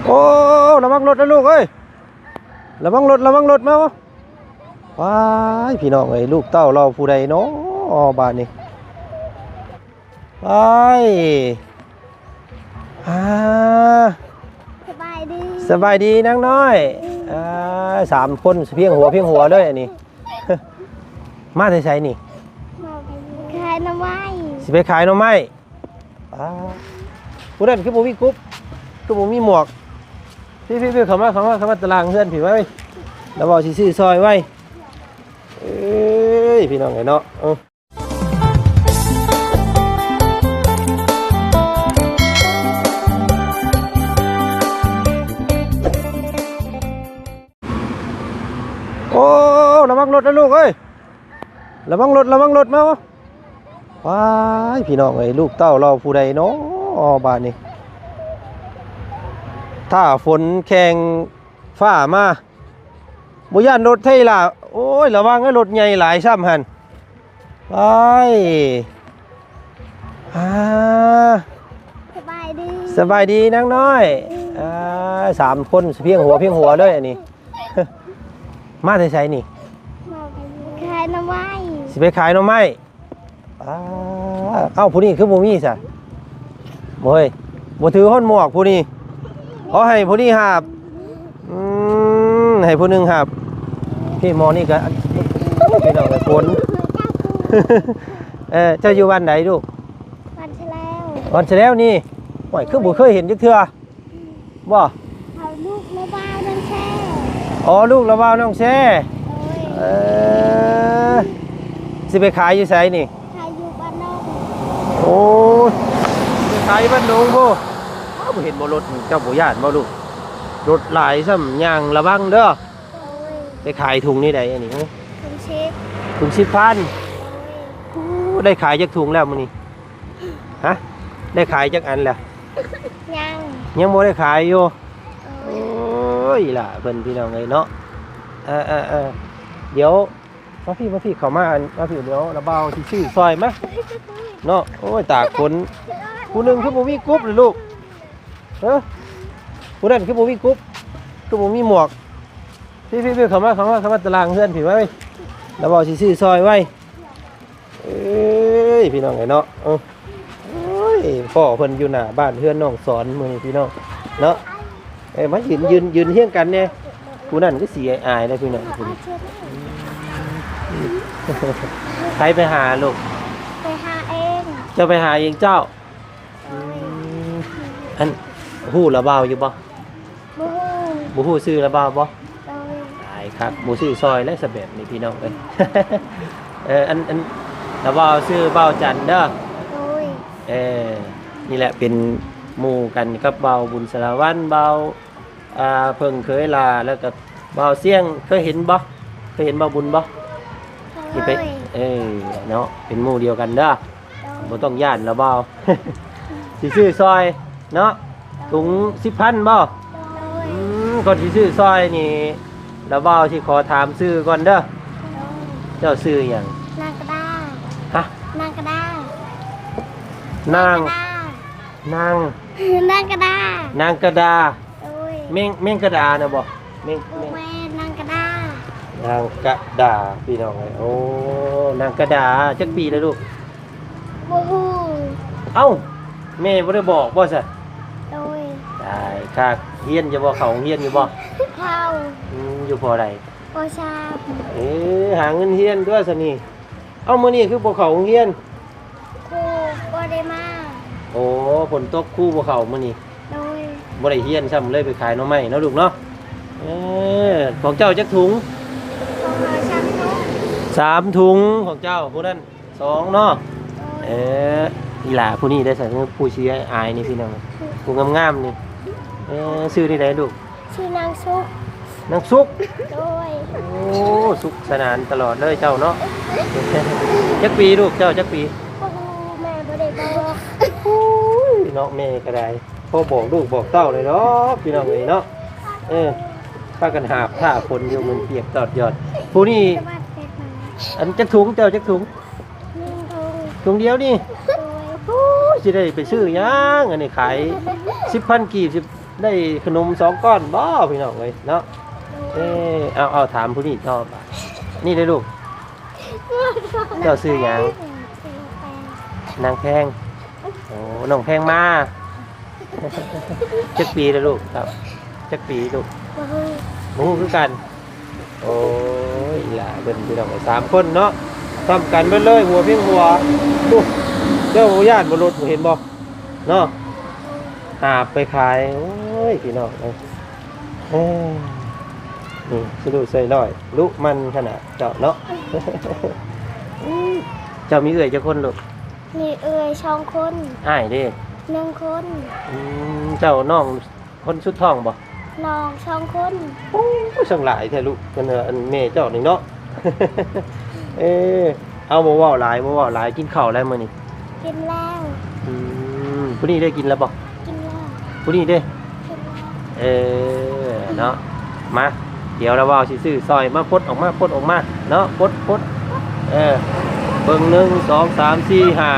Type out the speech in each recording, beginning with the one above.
ໂອ້ ລະວັງລົດເດີລູກເອີຍ ລະວັງລົດ ລະວັງລົດ ມາ ວ້າຍ ພີ່ນ້ອງເອີຍ ລູກເຕົ້າລາວຜູ້ໃດເນາະ ບາດນີ້ ໄປ ອ່າ ສະບາຍດີ ສະບາຍດີນາງນ້ອຍ ອ່າ ສາມຄົນພຽງຫົວພຽງຫົວເລີຍອັນນີ້ ມາແຕ່ໃສນີ້? ມາຂາຍໜໍ່ໄມ້ ຊິໄປຂາຍໜໍ່ໄມ້ ອ່າ ຜູ້ນັ້ນຄືບໍ່ມີກຸບ ຄືບໍ່ມີໝວກ ພີ່ໆໆ ເຂົ້າມາ ເຂົ້າມາ ເຂົ້າມາຕະລາງເຮືອນພີ່ໄວ້ ລາວເວົ້າຊິຊື້ຊ່ອຍໄວ້ ເອີຍ ພີ່ນ້ອງເອີຍເນາະ ເອີ. ໂອ້ ລະວັງລົດເດີລູກເອີຍ ລະວັງລົດ ລະວັງລົດ ມາ ວ້າຍ ພີ່ນ້ອງເອີຍ ລູກເຕົ້າລາວຜູ້ໃດເນາະ ບາດນີ້ ຖ້າຝົນແຂ່ງຟ້າມາ ບໍ່ຢ້ານລົດໄທລາ ໂອ້ຍ ລະວັງເດີ ລົດໃຫຍ່ຫຼາຍຊ້ຳຫັ້ນ ໄປ ອ່າ ສະບາຍດີ ສະບາຍດີນາງນ້ອຍ ອ່າ ສາມຄົນພຽງຫົວພຽງຫົວເລີຍອັນນີ້ ມາແຕ່ໃສນີ້? ມາຂາຍໜໍ່ໄມ້ ຊິໄປຂາຍໜໍ່ໄມ້ ອ່າ ເອົ້າ ຜູ້ນີ້ຄືບໍ່ມີຊະ? ໂອ້ຍ ບໍ່ຖືຮອດໝວກຜູ້ນີ້ ເອົາໃຫ້ຜູ້ນີ້ຫາບ ອືມ ໃຫ້ຜູ້ໜຶ່ງຫາບ ພີ່ໝໍນີ້ກະ ພີ່ນ້ອງກະຄົນ ເອີ ເຈົ້າຢູ່ບ້ານໃດລູກ? ບ້ານຊະແລວ ບ້ານຊະແລວນີ້ ໂອ້ຍ ຄືບໍ່ເຄີຍເຫັນຈັກເທື່ອ ບໍ່? ເຂົາລູກລະບ່າວນ້ອງແຊ ອໍ ລູກລະບ່າວນ້ອງແຊ ໂດຍ ເອີ ຊິໄປຂາຍຢູ່ໃສນີ້? ຂາຍຢູ່ບ້ານໜອງ ໂອ້ຍ ຊິໄປຂາຍຢູ່ບ້ານໜອງພຸ້ນ ອ້າວ ບໍ່ເຫັນບໍ່ລົດ ເຈົ້າບໍ່ຢ້ານບໍ່ລູກ? ລົດຫຼາຍຊ້ຳ ຍ່າງລະວັງເດີ ໂດຍ ໄປຂາຍຖົງນີ້ໃດອັນນີ້? ຖົງສິບ ຖົງສິບພັນ ໂອ້ຍ ໄດ້ຂາຍຈັກຖົງແລ້ວມື້ນີ້? ຮະ ໄດ້ຂາຍຈັກອັນແລ້ວ? ຍັງ ຍັງບໍ່ໄດ້ຂາຍຢູ່ ໂອ້ຍ ໂອ້ຍ ອີ່ຫຼ້າເພິ່ນພີ່ນ້ອງເອີຍເນາະ ເອີໆ ດຽວ ມາພີ້ ມາພີ້ ເຂົ້າມາ ມາພີ້ ດຽວລະບ່າວຊິຊື້ຊ່ອຍມາເນາະ ໂອ້ຍ ຕາກຝົນ ຜູ້ໜຶ່ງຄືບໍ່ມີກຸບເລີຍລູກ ເອີ ຜູ້ນັ້ນຄືບໍ່ມີກຸບ ຄືບໍ່ມີໝວກ ພີ້ໆ ເຂົ້າມາ ເຂົ້າມາ ເຂົ້າມາຕະລາງເຮືອນພີ້ໄວ້ ລະບ່າວຊິຊື້ຊ່ອຍໄວ້ ເອີຍ ພີ່ນ້ອງເອີຍເນາະ ເອີ ໂອ້ຍ ພໍ້ເພິ່ນຢູ່ໜ້າບ້ານເຮືອນນ້ອງສອນມື້ນີ້ພີ່ນ້ອງເນາະ ເອີ ມາຢືນ ຢືນ ຢືນຮຽງກັນແດ່ ຜູ້ນັ້ນຄືຊິອາຍໆ ເດ້ ພີ່ນ້ອງ ໃຜໄປຫາລູກ? ໄປຫາເອງ ເຈົ້າໄປຫາເອງເຈົ້າ? ໂດຍ ອືມ ອັນ ຮູ້ລະບ່າວຢູ່ບໍ່? ບໍ່ຮູ້ ບໍ່ຮູ້ຊື່ລະບ່າວບໍ່? ໂດຍ ຕາຍຄັກ ບໍ່ຊື້ຊ່ອຍແລ້ວຊະແບບນີ້ພີ່ນ້ອງເອີຍ ເອີ ອັນ ອັນ ລະບ່າວຊື່ບ່າວຈັນເດີ ໂດຍ ເອີ ນີ້ແຫຼະເປັນໝູ່ກັນກັບບ່າວບຸນສາລະວັນ ບ່າວ ອ່າ ເພິ່ງເຂີຍຫຼ້າ ແລ້ວກໍບ່າວຊຽງ ເຄີຍເຫັນບໍ່? ເຄີຍເຫັນບ່າວບຸນບໍ່? ເຄີຍ ເອີ ເນາະ ເປັນໝູ່ດຽວກັນເດີ ບໍ່ຕ້ອງຢ້ານລະບ່າວ ຊິຊື້ຊ່ອຍເນາະ ຖົງສິບພັນບໍ່? ອືມ ກ່ອນຊິຊື້ຊ່ອຍນີ້ ລະບ່າວຊິຂໍຖາມຊື່ກ່ອນເດີ ເຈົ້າຊື່ຫຍັງ? ນາງກະດາ ຮະ? ນາງກະດາ ນາງ ນາງ ນາງກະດາ ນາງກະດາ ໂດຍ ແມງ ແມງກະດານະບໍ່? ແມງ ບໍ່ແມ່ນ ນາງກະດາ ນາງກະດາ ພີ່ນ້ອງເອີຍ ໂອ້ ນາງກະດາ ຈັກປີແລ້ວລູກ? ບໍ່ຮູ້ ເອົ້າ ແມ່ບໍ່ໄດ້ບອກບໍ່ຊະ? ໂດຍ ຕາຍຄັກ ຮຽນຢູ່ບໍ່? ເຂົ້າໂຮງຮຽນຢູ່ບໍ່? ເຂົ້າ ອືມ ຢູ່ ປໍໃດ? ປໍສາມ ເອີ ຫາເງິນຮຽນຕົວະຊະນີ້ ເອົ້າ ມື້ນີ້ຄືບໍ່ເຂົ້າໂຮງຮຽນ? ຄູບໍ່ໄດ້ມາ ໂອ້ ຝົນຕົກຄູບໍ່ເຂົ້າມື້ນີ້ ໂດຍ ບໍ່ໄດ້ຮຽນຊ້ຳ ເລີຍໄປຂາຍໜໍ່ໄມ້ເນາະລູກເນາະ ເອີ ຂອງເຈົ້າຈັກຖົງ? ຂອງເຮົາສາມຖົງ ສາມຖົງ ຂອງເຈົ້າ ຜູ້ນັ້ນສອງເນາະ ໂດຍ ເອີ ອີ່ຫຼ້າຜູ້ນີ້ໄດ້ໃສ່ ຜູ້ຊີ້ອາຍນີ້ພີ່ນ້ອງ ຜູ້ງາມໆນີ້ ເອີ ຊື່ນີ້ໃດລູກ? ຊື່ນາງສຸກ ນາງສຸກ ໂດຍ ໂອ້ ສຸກສະໜານຕະຫຼອດເລີຍເຈົ້າເນາະ ຈັກປີລູກເຈົ້າ ຈັກປີ? ບໍ່ຮູ້ ແມ່ບໍ່ໄດ້ບອກ ໂອ້ຍ ເນາະ ແມ່ກໍໄດ້ ພໍບອກລູກບອກເຕົ້າໄດ້ດອກ ພີ່ນ້ອງເອີຍເນາະ ເອີ ພາກັນຫາບຜ້າຝົນຢູ່ ມັນປຽກຕອດຢອດ ຜູ້ນີ້ ອັນຈັກຖົງ ເຈົ້າຈັກຖົງ? ໜຶ່ງຖົງ ຖົງດຽວນີ້ ໂດຍ ໂອ້ຍ ຊິໄດ້ໄປຊື້ຫຍັງ ອັນນີ້ຂາຍສິບພັນກີບ ຊິ ໄດ້ຂະໜົມສອງກ້ອນບໍ່ພີ່ນ້ອງເອີຍເນາະ? ເອີ ເອົາ ເອົາ ຖາມຜູ້ນີ້ຕໍ່ບາດນີ້ເດີລູກ. ເຈົ້າຊື່ຫຍັງ? ນາງແພງ. ໂອ້ ນ້ອງແພງມາ. ຈັກປີແລ້ວລູກ? ຄັບ ຈັກປີລູກ? ບໍ່ຮູ້ ບໍ່ຮູ້ຄືກັນ. ໂອ້ຍ ອີ່ຫຼ້າເພິ່ນພີ່ນ້ອງເອີຍ ສາມຄົນເນາະ ພ້ອມກັນເບິດເລີຍ ຫົວພຽງຫົວ. ໂອ້ ເຈົ້າບໍ່ຢ້ານບໍ່ລົດ ເຫັນບໍ່ເນາະ ຫາບໄປຂາຍ. ໂອ້ຍ ພີ່ນ້ອງເອີຍ ເອີ ນີ້ສະດຸໃສ່ຮ້ອຍ ລຸມັນຂະໜາດເຈົ້າເນາະ. ເຈົ້າມີເອື້ອຍຈັກຄົນລູກ? ມີເອື້ອຍສອງຄົນ. ອ້າຍເດ? ໜຶ່ງຄົນ. ອືມ ເຈົ້ານ້ອງຄົນສຸດທ້ອງບໍ່? ນ້ອງສອງຄົນ. ໂອ້ຍ ຊ່າງຫຼາຍແທ້ລູກ. ເພິ່ນວ່າ ອັນແມ່ເຈົ້ານີ້ເນາະ. ເອີ ເອົາ ບໍ່ເວົ້າຫຼາຍ ບໍ່ເວົ້າຫຼາຍ. ກິນເຂົ້າແລ້ວມື້ນີ້? ກິນແລ້ວ. ອືມ ຜູ້ນີ້ໄດ້ກິນແລ້ວບໍ່? ກິນແລ້ວ. ຜູ້ນີ້ເດ? ກິນແລ້ວ. ເອີ ເນາະ ມາ ດຽວລະເວົ້າຊິຊື້ຊ່ອຍ ມາປົດອອກມາ ປົດອອກມາເນາະ ປົດ ປົດ. ເອີ ເບິ່ງ ໜຶ່ງ ສອງ ສາມ ສີ່ ຫ້າ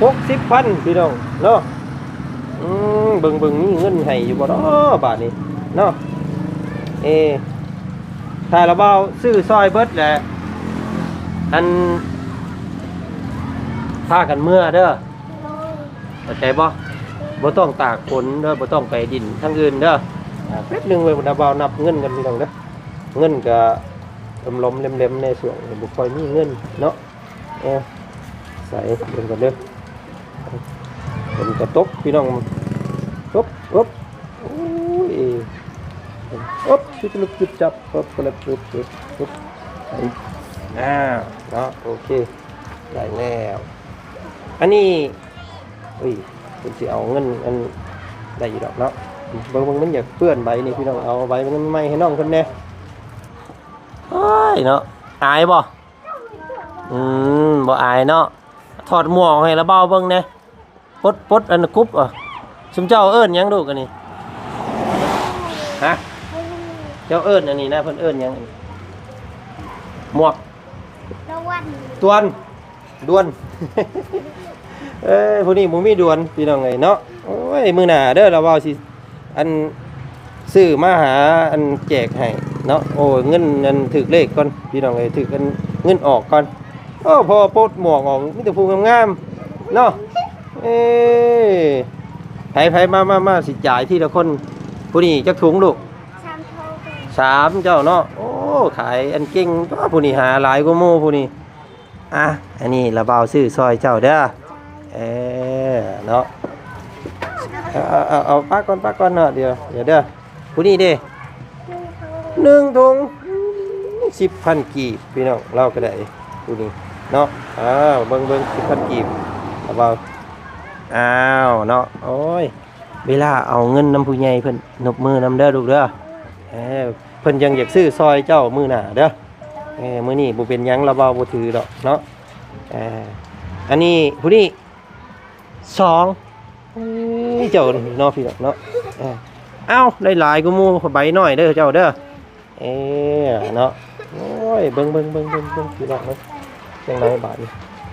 ຫົກສິບພັນ ພີ່ນ້ອງເນາະ. ອືມ ເບິ່ງ ເບິ່ງມີເງິນໃຫ້ຢູ່ບໍ່ເນາະບາດນີ້ເນາະ. ເອ ຖ້າລະເວົ້າຊື້ຊ່ອຍເບິດແຫຼະ ອັນ ພາກັນເມືອເດີ. ໂດຍ. ເຂົ້າໃຈບໍ່? ບໍ່ຕ້ອງຕາກຝົນເດີ ບໍ່ຕ້ອງໄປດິນທາງອື່ນເດີ. ອາ ແປັບໜຶ່ງເວີຍ ດາວບ່າວນັບເງິນກ່ອນພີ່ນ້ອງເດີ. ເງິນກະຫຼົມໆແຫຼມໆແດ່ ຊ່ວງນີ້ບໍ່ຄ່ອຍມີເງິນເນາະ. ເອີ ໃສ່ເບິ່ງກ່ອນເດີ. ຝົນກະຕົກພີ່ນ້ອງ. ຕົກ ອຶບ ໂອ້ຍ ອຶບ ຈຸບຈຸບຈຸບຈັບ ອຶບ ປະເລັບ ອຶບ ອຶບ ອຶບ. ອາ ເນາະ ໂອເຄ ໄດ້ແລ້ວ. ອັນນີ້ ເອີຍ ເພິ່ນຊິເອົາເງິນອັນ ໄດ້ຢູ່ດອກເນາະ. ເບິ່ງ ເບິ່ງ ມັນຢາກເປື້ອນໃບນີ້ພີ່ນ້ອງ. ເອົາໃບມັນໃໝ່ໃຫ້ນ້ອງເພິ່ນແດ່. ໂອ້ຍເນາະ ອາຍບໍ່? ອືມ ບໍ່ອາຍເນາະ. ຖອດໝວກໃຫ້ລະເບົາເບິ່ງແດ່. ປົດ ປົດອັນກຸບ. ເອີ ຊຸມເຈົ້າເອີ້ນຫຍັງລູກອັນນີ້? ຮະ? ເຈົ້າເອີ້ນອັນນີ້ນະ ເພິ່ນເອີ້ນຫຍັງ? ໝວກ ດວນ ດວນ ດວນ. ເອີຍ ຜູ້ນີ້ບໍ່ມີດວນ ພີ່ນ້ອງເອີຍເນາະ. ໂອ້ຍ ມື້ໜ້າເດີ ລະເວົ້າຊິ ອັນ ຊື້ມາຫາ ອັນ ແຈກໃຫ້ເນາະ. ໂອ້ ເງິນ ອັນ ຖືກເລກກ່ອນ ພີ່ນ້ອງເອີຍ ຖືກ ອັນ ເງິນອອກກ່ອນ. ໂອ້ ພໍປົດໝວກອອກ ມີແຕ່ຜູ້ງາມໆເນາະ. ເອີ ໃຜໆ ມາໆໆ ຊິຈ່າຍທີລະຄົນ. ຜູ້ນີ້ຈັກຖົງລູກ? ສາມຖົງ. ສາມ ເຈົ້າເນາະ. ໂອ້ ຂາຍອັນເກັ່ງຕົວະ ຜູ້ນີ້ຫາຫຼາຍກວ່າໝູ່ຜູ້ນີ້. ອ່ະ ອັນນີ້ລະບ່າວຊື້ຊ່ອຍເຈົ້າເດີ. ເອີ ເນາະ ເອົາ ເອົາ ເອົາ ປະກ່ອນ ປະກ່ອນເນາະ. ດຽວ ດຽວເດີ. ຜູ້ນີ້ເດ? ໜຶ່ງຖົງ ສິບພັນກີບ ພີ່ນ້ອງ. ລາວກໍໄດ້ຜູ້ນີ້ເນາະ. ເອີ ເບິ່ງ ເບິ່ງ ສິບພັນກີບ ລະບ່າວ. ອ້າວ ເນາະ ໂອ້ຍ ເວລາເອົາເງິນນຳຜູ້ໃຫຍ່ເພິ່ນ ນົບມືນຳເດີລູກເດີ. ເອີ ເພິ່ນຍັງຢາກຊື້ຊ່ອຍເຈົ້າມື້ໜ້າເດີ. ເອີ ມື້ນີ້ບໍ່ເປັນຫຍັງ ລະເວົ້າບໍ່ຖືດອກເນາະ. ເອີ ອັນນີ້ຜູ້ນີ້ສອງ. ເອີ ເຈົ້າເນາະ ພີ່ນ້ອງເນາະ. ເອີ ເອົ້າ ໄດ້ຫຼາຍກວ່າໝູ່ ໃບນ້ອຍເດີເຈົ້າເດີ. ເອີ ເນາະ ໂອ້ຍ ເບິ່ງ ເບິ່ງ ເບິ່ງ ເບິ່ງ ເບິ່ງ ພີ່ນ້ອງເອີຍ ຈັ່ງໃດບາດນີ້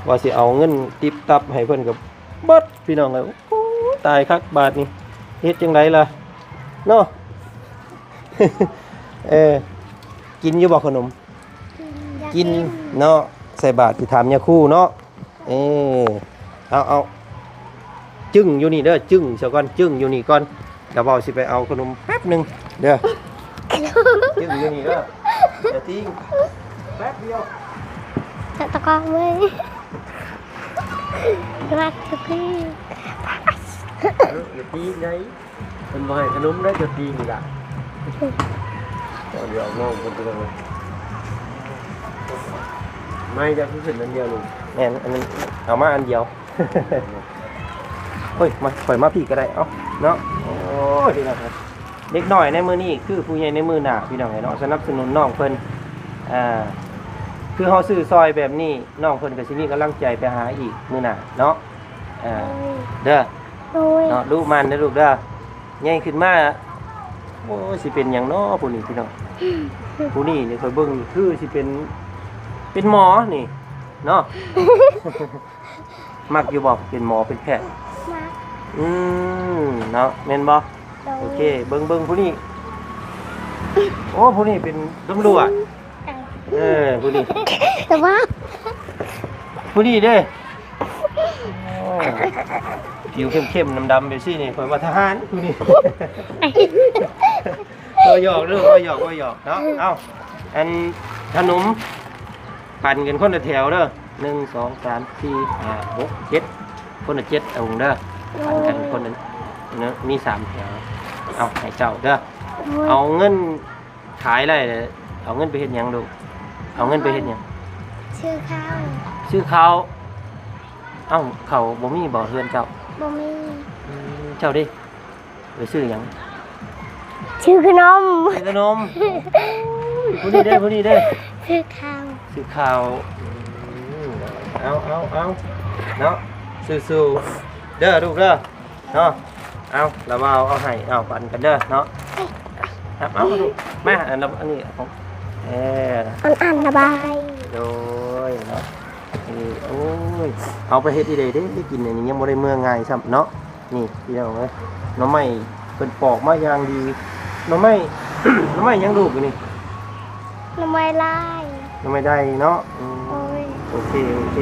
ວ່າຊິເອົາເງິນຕິບຕັບໃຫ້ເພິ່ນກໍເບິດ ພີ່ນ້ອງເອີຍ. ໂອ້ຍ ຕາຍຄັກບາດນີ້ ເຮັດຈັ່ງໃດລະເນາະ. ເອີ ກິນຢູ່ບໍ່ຂະໜົມ? ກິນ ຢາກກິນ ກິນເນາະ. ໃສ່ບາດຊິຖາມຍາຄູເນາະ. ເອີ ເອົາ ເອົາ ຈຶ້ງຢູ່ນີ້ເດີ ຈຶ້ງຊະກ່ອນ ຈຶ້ງຢູ່ນີ້ກ່ອນ ດຽວເວົ້າຊິໄປເອົາຂະໜົມແປັບໜຶ່ງເດີ. ຈຶ້ງຢູ່ນີ້ເດີ ຢ່າຕີງ ແປັບດຽວ ຕະກອງເວີຍ ລັກທຸກທີ ເອີ ຢ່າຕີງໄດ. ເພິ່ນບໍ່ໃຫ້ຂະໜົມໄດ໋ ຈະຕີນີ້ລະ ເຈົ້າດຽວອອກນ້ອງເພິ່ນໄປເລີຍ. ໄມ້ເຈົ້າຄືຂຶ້ນອັນດຽວນີ້? ແມ່ນ ອັນນັ້ນເອົາມາອັນດຽວ. ໂອ້ຍ ມາ ຂ້ອຍມາພີ້ກໍໄດ້ ເອົ້າ ເນາະ. ໂອ້ຍ ພີ່ນ້ອງເອີຍ ເດັກນ້ອຍໃນມື້ນີ້ຄືຜູ້ໃຫຍ່ໃນມື້ໜ້າ ພີ່ນ້ອງເອີຍເນາະ. ສະໜັບສະໜູນນ້ອງເພິ່ນ ອ່າ ຄືເຮົາຊື້ຊ່ອຍແບບນີ້ ນ້ອງເພິ່ນກໍຊິມີກຳລັງໃຈໄປຫາອີກມື້ໜ້າເນາະ. ເອີ ໂດຍ ເດີ ໂດຍ ເນາະ ດຸໝັ່ນເດີລູກເດີ. ໃຫຍ່ຂຶ້ນມາ ໂອ້ຍ ຊິເປັນຫຍັງເນາະຜູ້ນີ້ ພີ່ນ້ອງ. ຜູ້ນີ້ນີ້ຂ້ອຍເບິ່ງຄືຊິເປັນ ເປັນໝໍນີ້ເນາະ. ມັກຢູ່ບໍ່ ເປັນໝໍເປັນແພດ? ມັກ. ອືມ ເນາະ ແມ່ນບໍ່? ໂອເຄ ເບິ່ງ ເບິ່ງຜູ້ນີ້ ໂອ້ ຜູ້ນີ້ເປັນຕຳຫຼວດ ເອີ ຜູ້ນີ້ ແຕ່ວ່າ ຜູ້ນີ້ເດ້ ໂອ້ ຜິວເຂັ້ມໆ ດຳໆ ແບບຊີ້ນີ້ ຂ້ອຍວ່າທະຫານຜູ້ນີ້ ເວົ້າຫຍອກເດີ ເວົ້າຫຍອກ ເວົ້າຫຍອກເນາະ ເອົ້າ ອັນ ຂະໜົມ ປັນກັນຄົນລະແຖວເດີ ໜຶ່ງ ສອງ ສາມ ສີ່ ຫ້າ ຫົກ ເຈັດ ຄົນລະເຈັດອົງເດີ ປັນກັນຄົນລະ ເນາະ ມີສາມແຖວ ເອົາໃຫ້ເຈົ້າເດີ ໂອ້ຍ ເອົາເງິນຂາຍໄດ້ ເອົາເງິນໄປເຮັດຫຍັງລູກ ເອົາເງິນໄປເຮັດຫຍັງ? ຊື້ເຂົ້າ ຊື້ເຂົ້າ ເອົ້າ ເຂົ້າບໍ່ມີບໍ່ເຮືອນເຈົ້າ? ບໍ່ມີ ອືມ ເຈົ້າເດ? ໄປຊື້ຫຍັງ? ຊື້ຂະໜົມ ຊື້ຂະໜົມ ຜູ້ນີ້ເດີ ຜູ້ນີ້ເດີ ຊື້ເຂົ້າ ຊື້ເຂົ້າ ອືມ ເອົາ ເອົາ ເອົາ ເນາະ ສູ້ໆ ເດີລູກເດີ ເນາະ ເອົາ ລະບ່າວເອົາໃຫ້ ເອົາ ປັນກັນເດີ ເນາະ ເອົາ ເອົາ ມາ ອັນ ອັນນີ້ ເອີ ອັນ ອັນລະບາຍ ໂດຍ ເນາະ ນີ້ ໂອ້ຍ ເອົາໄປເຮັດອີ່ໃດເດ້ ໄດ້ກິນອັນນີ້ ຍັງບໍ່ໄດ້ເມືອງ່າຍຊ້ຳເນາະ. ນີ້ພີ່ນ້ອງເອີຍ ໜໍ່ໄມ້ເພິ່ນປອກມາຢ່າງດີ ໜໍ່ໄມ້ ໜໍ່ໄມ້ຫຍັງລູກນີ້? ໜໍ່ໄມ້ລາຍ ໜໍ່ໄມ້ໄດ້ເນາະ ອືມ ໂດຍ ໂອເຄ ໂອເຄ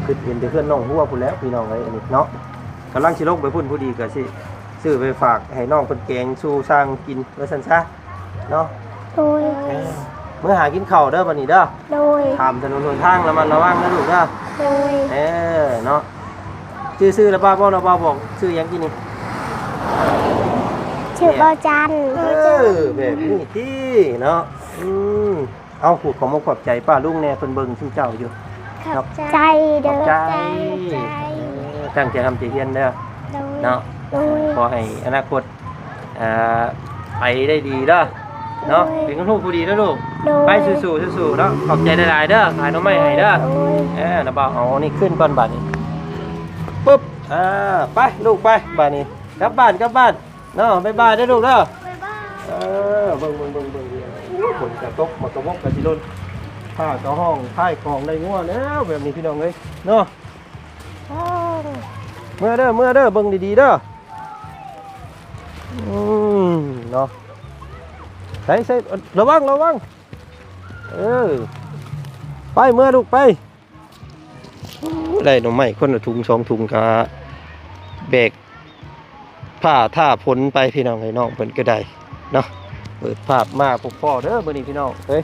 ຄິດເຫັນແຕ່ເຮືອນນ້ອງຫົວພຸ້ນແຫຼະພີ່ນ້ອງເອີຍ ອັນນີ້ເນາະ ກຳລັງຊິລົງໄປພຸ້ນ ພໍດີກໍຊິຊື້ໄປຝາກໃຫ້ນ້ອງເພິ່ນແກງສູ່ຊ່າງກິນວ່າຊັ້ນຊະ. ເນາະ ໂດຍ ເອີ ເມືອຫາກິນເຂົ້າເດີບັດນີ້ເດີ ໂດຍ ຂ້າມຖະໜົນຫົນທາງລະມັດລະວັງເດີລູກເດີ ໂດຍ ເອີ ເນາະ ຊື່ ຊື່ລະບ່າວບໍ່ ລະບ່າວບອກຊື່ຫຍັງກີ້ນີ້? ຊື່ບ່າວຈັນ ເອີ ແບບນີ້ຕິເນາະ ອືມ ເອົາ ຂອບມຸກຂອບໃຈປ້າລຸງແດ່ ເພິ່ນເບິ່ງຊຸມເຈົ້າຢູ່ ຂອບໃຈເດີ ຂອບໃຈ ເອີ ຕັ້ງໃຈຮ່ຳໃຈຮຽນເດີ ໂດຍ ເນາະ ໂດຍ ຂໍໃຫ້ອະນາຄົດ ອ່າ ໄປໄດ້ດີເດີເນາະ ໂດຍ ເປັນຄົນຮູ້ຜູ້ດີເດີລູກ ໂດຍ ໄປສູ້ໆ ສູ້ໆ ເນາະ ຂອບໃຈຫຼາຍໆ ເດີ ຂາຍໜໍ່ໄມ້ໃຫ້ເດີ ໂດຍ ເອີ ລະບ່າວເອົານີ້ຂຶ້ນກ່ອນບາດນີ້ ປຶບ ອ່າ ໄປລູກໄປ ບາດນີ້ ກັບບ້ານ ກັບບ້ານ ເນາະ ບາຍບາຍເດີລູກເດີ ບາຍບາຍ ເອີ ເບິ່ງໆໆໆ ໂອ້ຍ ຝົນກະຕົກ ໝາກກະບົກກະຊິຫຼົ່ນ ຟ້າກະຮ້ອງ ຂາຍຂອງໄດ້ງົວແລ້ວ ແບບນີ້ພີ່ນ້ອງເອີຍເນາະ ເມືອເດີ ເມືອເດີ ເບິ່ງດີໆເດີ ອືມ ເນາະ ໃສ່ ໃສ່ ລະວັງ ລະວັງ ເອີ ໄປ ເມືອລູກໄປ ໄດ້ໜໍ່ໄມ້ຄົນລະຖົງສອງຖົງ ກະແບກຜ້າຖ້າຝົນໄປພີ່ນ້ອງເອີຍ ນ້ອງເພິ່ນກໍໄດ້ເນາະ ເປີດພາບມາພົບພໍ້ເດີມື້ນີ້ພີ່ນ້ອງເອີຍ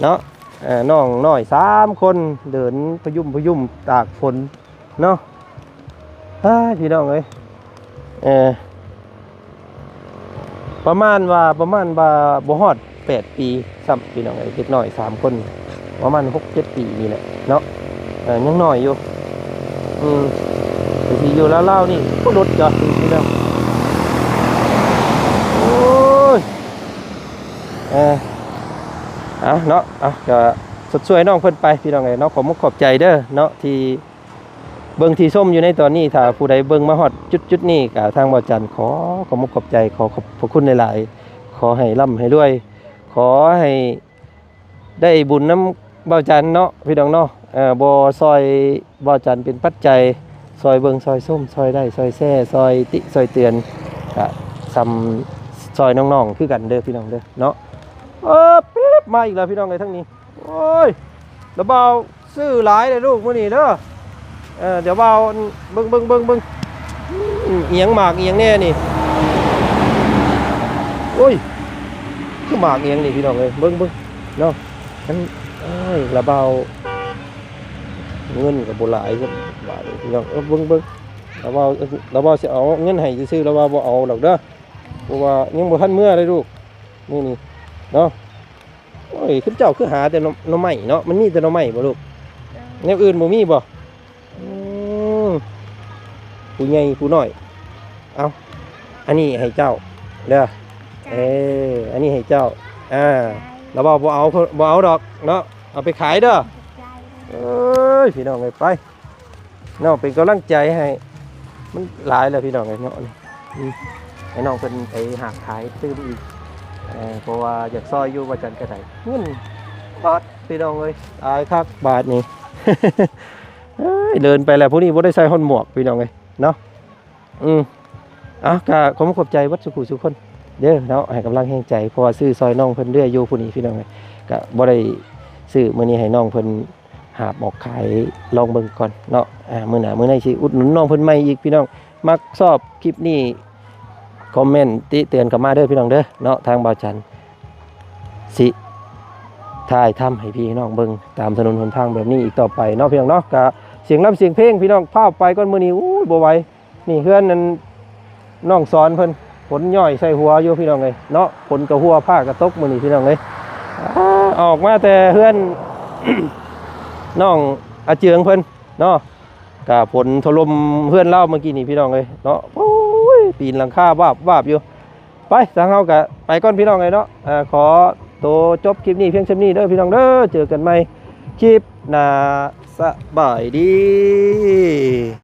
ເນາະ ເອີ ນ້ອງນ້ອຍສາມຄົນເດີນພະຍຸມພະຍຸມຕາກຝົນເນາະ ອ້າຍ ພີ່ນ້ອງເອີຍ ເອີ ປະມານວ່າ ປະມານວ່າບໍ່ຮອດແປດປີຊ້ຳ ພີ່ນ້ອງເອີຍ ເດັກນ້ອຍສາມຄົນ ປະມານຫົກເຈັດປີນີ້ແຫຼະເນາະ ເອີ ຍັງນ້ອຍຢູ່ ອືມ ກໍຊິຢູ່ລາວໆນີ້ ບໍ່ຫຼຸດຈອດຢູ່ພີ່ນ້ອງ ໂອ້ຍ ເອີ ເອົາເນາະ ເອົາ ກໍຊົດຊ່ວຍນ້ອງເພິ່ນໄປ ພີ່ນ້ອງເອີຍເນາະ ຂອບມຸກຂອບໃຈເດີເນາະ ທີ່ ເບິ່ງທີ່ຊົມຢູ່ໃນຕອນນີ້ ຖ້າຜູ້ໃດເບິ່ງມາຮອດຈຸດໆນີ້ ກະທາງບ່າວຈັນຂໍຂອບມຸກຂອບໃຈ ຂໍຂອບພະຄຸນຫຼາຍໆ ຂໍໃຫ້ລ່ຳໃຫ້ລວຍ ຂໍໃຫ້ໄດ້ບຸນນຳບ່າວຈັນເນາະ ພີ່ນ້ອງເນາະ ເອີ ບໍ່ຊ່ອຍບ່າວຈັນເປັນປັດໄຈ ຊ່ອຍເບິ່ງ ຊ່ອຍຊົມ ຊ່ອຍໄລ້ ຊ່ອຍແຊ ຊ່ອຍຕິ ຊ່ອຍເຕືອນ ກະສ່ຳຊ່ອຍນ້ອງໆຄືກັນເດີ ພີ່ນ້ອງເດີເນາະ ເອີ ປີບ ມາອີກແລ້ວ ພີ່ນ້ອງເອີຍ ທາງນີ້ ໂອ້ຍ ລະບ່າວ ຊື້ຫຼາຍເດີລູກມື້ນີ້ເດີ ເອີ ດຽວບ່າວເບິ່ງ ເບິ່ງ ເບິ່ງ ເບິ່ງ ອືມ ອີ່ຫຍັງໝາກອີ່ຫຍັງແດ່ນີ້ ໂອ້ຍ ຄືໝາກອີ່ຫຍັງນີ້ພີ່ນ້ອງເອີຍ ເບິ່ງ ເບິ່ງເນາະ ອັນ ໂອ້ຍ ລະບ່າວ ເງິນກໍບໍ່ຫຼາຍ ບາດນີ້ພີ່ນ້ອງ ເອີ ເບິ່ງ ເບິ່ງ ລະບ່າວ ລະບ່າວຊິເອົາເງິນໃຫ້ຊື່ໆ ລະບ່າວບໍ່ເອົາດອກເດີ ເພາະວ່າຍັງບໍ່ທັນເມືອເດ້ລູກ ມື້ນີ້ເນາະ. ໂອ້ຍ ຄືເຈົ້າຄືຫາແຕ່ໜໍ່ ໜໍ່ໄມ້ເນາະ ມັນມີແຕ່ໜໍ່ໄມ້ບໍ່ລູກ? ເອີ ແນວອື່ນບໍ່ມີບໍ່? ອືມ ຜູ້ໃຫຍ່ຜູ້ນ້ອຍ ເອົາ ອັນນີ້ໃຫ້ເຈົ້າເດີ ເອີ ອັນນີ້ໃຫ້ເຈົ້າ ອ່າ ລະເວົ້າບໍ່ເອົາ ບໍ່ເອົາດອກເນາະ ເອົາໄປຂາຍເດີ ເອີຍ ພີ່ນ້ອງເອີຍ ໄປ ເນາະ ເປັນກຳລັງໃຈໃຫ້ ມັນຫຼາຍແລ້ວພີ່ນ້ອງເອີຍເນາະ ອືມ ໃຫ້ນ້ອງເພິ່ນໄປຫາຂາຍຕື່ມອີກ ເອີ ເພາະວ່າຢາກຊ່ອຍຢູ່ວ່າຈັ່ງກະໄດ້ ເງິນບາດພີ່ນ້ອງເອີຍ ຕາຍຄັກບາດນີ້ ເອີຍ ເດີນໄປແລ້ວ ຜູ້ນີ້ບໍ່ໄດ້ໃສ່ຮອດໝວກພີ່ນ້ອງເອີຍເນາະ ອືມ ເອົາ ກໍຂໍຂອບໃຈເບິດສູ່ຜູ້ສູ່ຄົນເດີເນາະ ໃຫ້ກຳລັງແຮງໃຈ ເພາະວ່າຊື້ຊ່ອຍນ້ອງເພິ່ນເລື້ອຍຢູ່ຜູ້ນີ້ພີ່ນ້ອງເອີຍ ກໍບໍ່ໄດ້ຊື້ມື້ນີ້ ໃຫ້ນ້ອງເພິ່ນຫາບອອກຂາຍລອງເບິ່ງກ່ອນເນາະ ອາ ມື້ໜ້າມື້ໃນຊິອຸດໜູນນ້ອງເພິ່ນໃໝ່ອີກພີ່ນ້ອງ. ມັກຊອບຄລິບນີ້ ຄອມເມັນຕິເຕືອນເຂົ້າມາເດີພີ່ນ້ອງເດີເນາະ ທາງບ່າວຈັນຊິຖ່າຍທຳໃຫ້ພີ່ນ້ອງເບິ່ງຕາມຖະໜົນຫົນທາງແບບນີ້ອີກຕໍ່ໄປເນາະ ພີ່ນ້ອງເນາະ. ກະສຽງລຳສຽງເພງ ພີ່ນ້ອງ ພາໄປກ່ອນມື້ນີ້ ໂອ້ຍ ບໍ່ໄຫວ. ນີ້ເຮືອນນັ້ນ ນ້ອງສອນເພິ່ນ ຝົນຍ້ອຍໃສ່ຫົວຢູ່ພີ່ນ້ອງເອີຍເນາະ ຝົນກະຫົວ ຟ້າກະຕົກມື້ນີ້ພີ່ນ້ອງເອີຍ. ອາ ອອກມາແຕ່ເຮືອນ ນ້ອງອາເຈືອງເພິ່ນເນາະ ກະຝົນຖະຫຼົ່ມເຮືອນລາວເມື່ອກີ້ນີ້ພີ່ນ້ອງເອີຍເນາະ. ໂອ້ຍ ປີນຫຼັງຄາວາບໆຢູ່. ໄປ ທາງເຮົາກະໄປກ່ອນພີ່ນ້ອງເອີຍເນາະ. ເອີ ຂໍໂຕຈົບຄລິບນີ້ພຽງສ່ຳນີ້ເດີພີ່ນ້ອງເດີ ເຈີກັນໃໝ່ຄລິບໜ້າ ສະບາຍດີ.